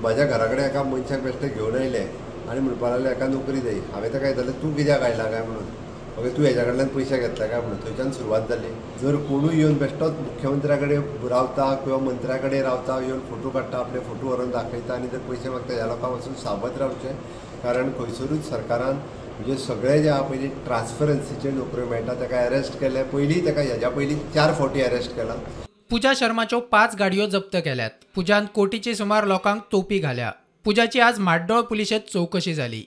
माझ्या घरा कडेन एका मनशाक बेश्टे घेवन आयले आनी म्हणपाक लागले एका नोकरी जाय. हांवें ताका विचारलें तूं कित्याक आयला काय म्हणून, ओके तूं हेज्या कडल्यान पयशे घेतला काय म्हणून. थंयच्यान सुरवात जाली. जर कोणूय येवन बेश्टोच मुख्यमंत्र्या कडेन रावता किंवा मंत्र्या कडेन रावता, येवन फोटो काडटा, आपले फोटो व्हरून दाखयता आनी जर पयशे मागता, ह्या लोकां पासून सावध रावचें. कारण खंयसरूच सरकारान म्हणजे सगळे जे आहा पयलीं ट्रान्सपरन्सीचे नोकऱ्यो मेळटा ताका अरेस्ट केले. पयलीं ताका हेज्या पयलीं 4 फावटी अरेस्ट केला. पुजा शर्माच्यो 5 गाडयो जप्त केल्यात. पुजान कोटीचे सुमार लोकांक तोपी घाल्या. पुजाची आज म्हाड्डोळ पुलिशेंत चवकशी जाली.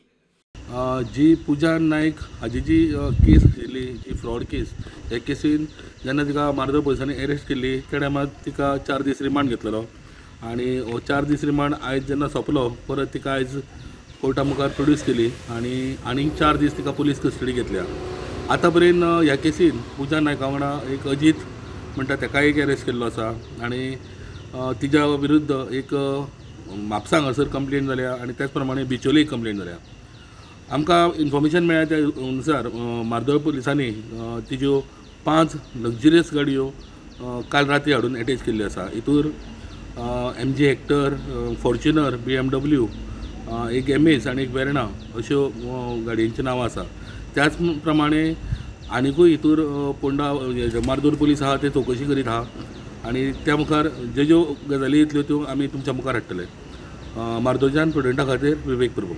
जी पुजा नायक हाजी जी केस आशिल्ली, जी फ्रॉड केस, ह्या केसीन जेन्ना तिका मार्दोळ पुलिसांनी अरेस्ट केल्ली त्या टायमार तिका 4 दीस रिमांड घेतलेलो आनी हो 4 दीस रिमांड आयज जेन्ना सोंपलो परत तिका आयज कोर्टा मुखार प्रोड्यूस केली आनी आनीक 4 दीस तिका पुलीस कस्टडी घेतल्या. आतां पर्यंत ह्या केसीन पुजा नायका वांगडा एक अजीत म्हणटा ताका एक अरेस्ट केल्लो आसा आनी तिच्या विरुद्ध एक म्हापसा हांगासर कंप्लेन जाल्या आनी त्याच प्रमाणे बिचोली एक कंप्लेन जाल्या. आमकां इन्फॉर्मेशन मेळ्ळ्या त्या अनुसार मार्दोळ पुलिसांनी तिज्यो 5 लक्झरियस गाडयो काल राती हाडून एटेच केल्ल्यो आसा. हितूर MG Hector, Fortuner, BMW, एक एमएस आनी एक वेर्णा अश्यो गाडयांची नांवां आसा. त्याच प्रमाणे आनिकूय हितूर पोंडा मार्दोळ पुलीस आहा ते चवकशी करीत आहा आनी त्या मुखार ज्यो ज्यो गजाली येतल्यो त्यो आमी तुमच्या मुखार हाडटले. मार्दोळच्यान प्रुडंटा खातीर विवेक प्रभू.